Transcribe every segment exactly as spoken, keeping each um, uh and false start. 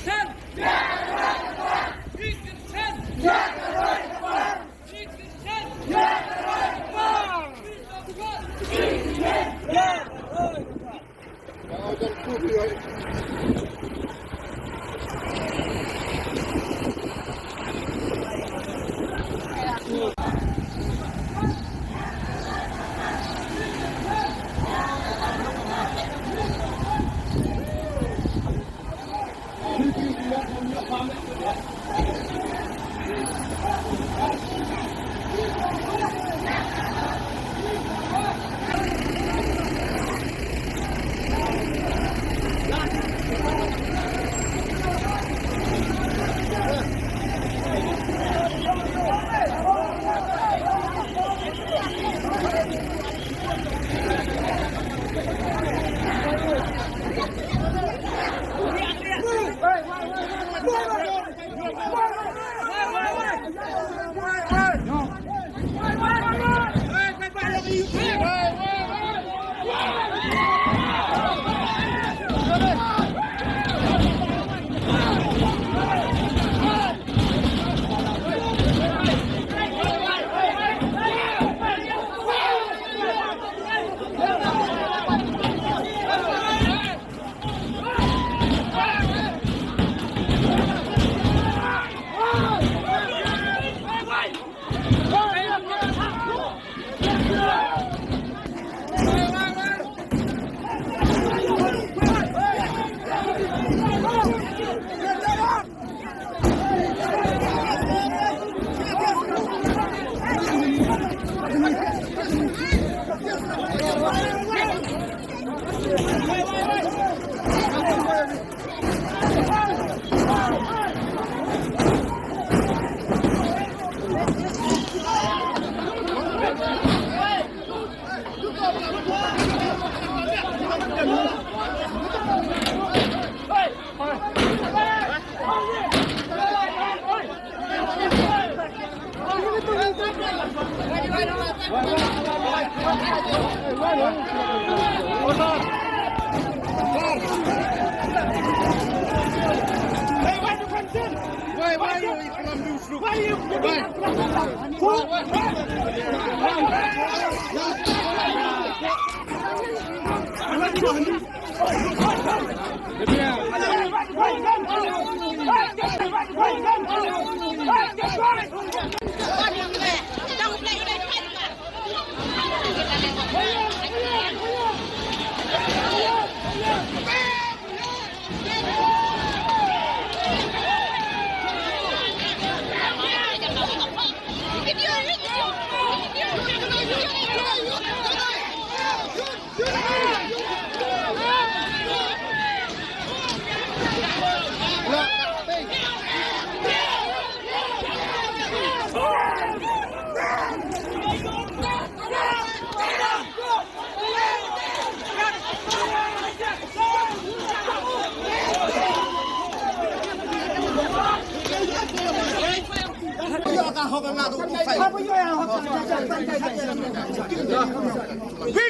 We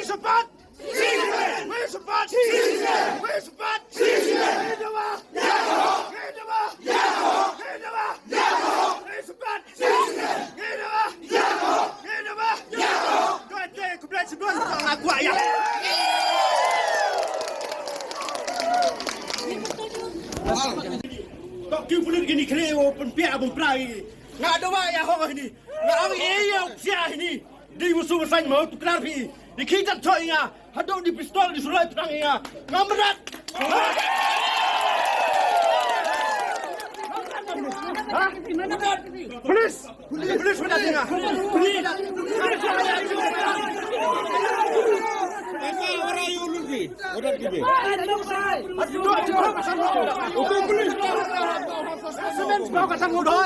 support! We support! We support! Tok ki pulit kini kre o pun pia bun prai. Nga dowa ïa ho hini. Nga awi e ïa u pia hini. Di musu musan mau tuklar phi. Di kita choi nga. Haduh di pistol di sulai perang ïa. Nga mrat. Police. Police mana tengah. Police. Esa orang yang ulun ni. Orang ni. Haduh di pistol. Itu police. Semen bawa kasang udah.